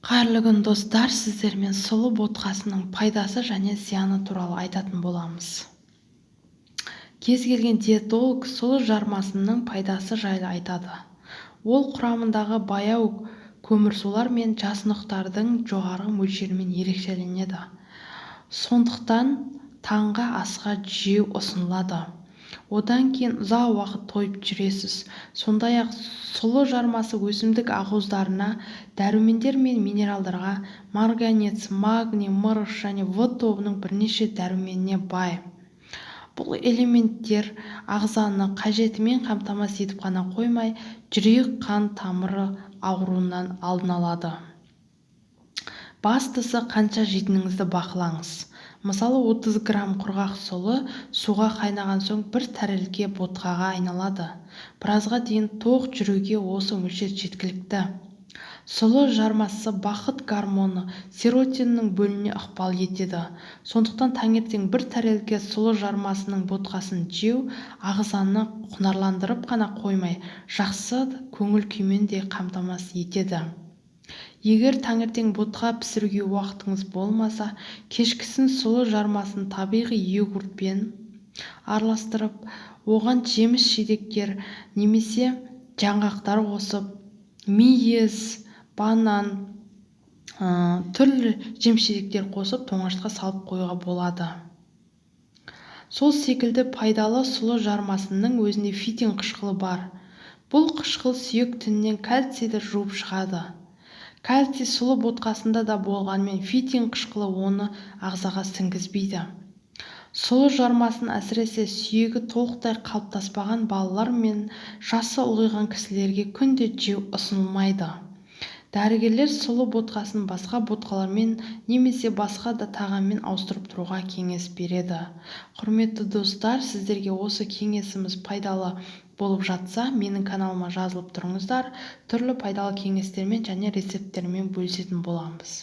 Қайырлы күн, достар! Сіздермен сұлы ботқасының пайдасы және зияны туралы айтатын боламыз. Кез келген диетолог сұлы жармасының пайдасы жайлы айтады. Ол құрамындағы баяу көмірсулар мен жасұнықтардың жоғары мөлшерімен ерекшеленеді. Сондықтан таңғы асқа жеу ұсынылады. Одан кейін ұзақ уақыт тойып жүресіз. Сондай-ақ сұлы жармасы өсімдік ақуыздарына, дәрумендер мен минералдарға, марганец, магний, мырыш және В тобының бірнеше дәруменіне бай. Бұл элементтер ағзаны қажетімен қамтамасыз етіп қана қоймай, жүрек-қан тамыры ауруынан алдын алады. Бастысы, қанша жейтініңізді бақылаңыз. Мысалы, 30 грамм құрғақ сұлы суға қайнаған соң бір тәрелке ботқаға айналады. Біразға дейін тоқ жүруге осы мөлшер жеткілікті. Сұлы жармасы бақыт гормоны серотиннің бөлінуіне ықпал етеді. Сондықтан таңертең бір тәрелке сұлы жармасының ботқасын жеу ағзаны құнарландырып қана қоймай, жақсы көңіл-күймен де қамтамасыз етеді. Егер таңертең ботқа пісіруге уақытыңыз болмаса, кешкісін сұлы жармасын табиғи йогуртпен араластырып, оған жеміс-жидектер немесе жаңғақтар қосып, мейіз, банан, түрлі жеміс-жидектер қосып, тоңазытқышқа салып қоюға болады. Сол секілді пайдалы сұлы жармасының өзінде фитин қышқылы бар. Бұл қышқыл сүйек тінінен кальцийді жуып шығады. Кальций сұлы ботқасында да болғанымен, фитин қышқылы оны ағзаға сіңгізбейді. Сұлы жармасын, әсіресе сүйегі толықтай қалыптаспаған балалар мен жасы ұлғайған кісілерге күнде жеу ұсынылмайды. Дәрігерлер сұлы ботқасын басқа ботқалармен немесе басқа да тағаммен ауыстырып тұруға кеңес береді. Құрметті достар, сіздерге осы кеңесіміз пайдалы болып жатса, менің каналыма жазылып тұрыңыздар. Түрлі пайдалы кеңестермен және рецепттермен бөлісетін боламыз.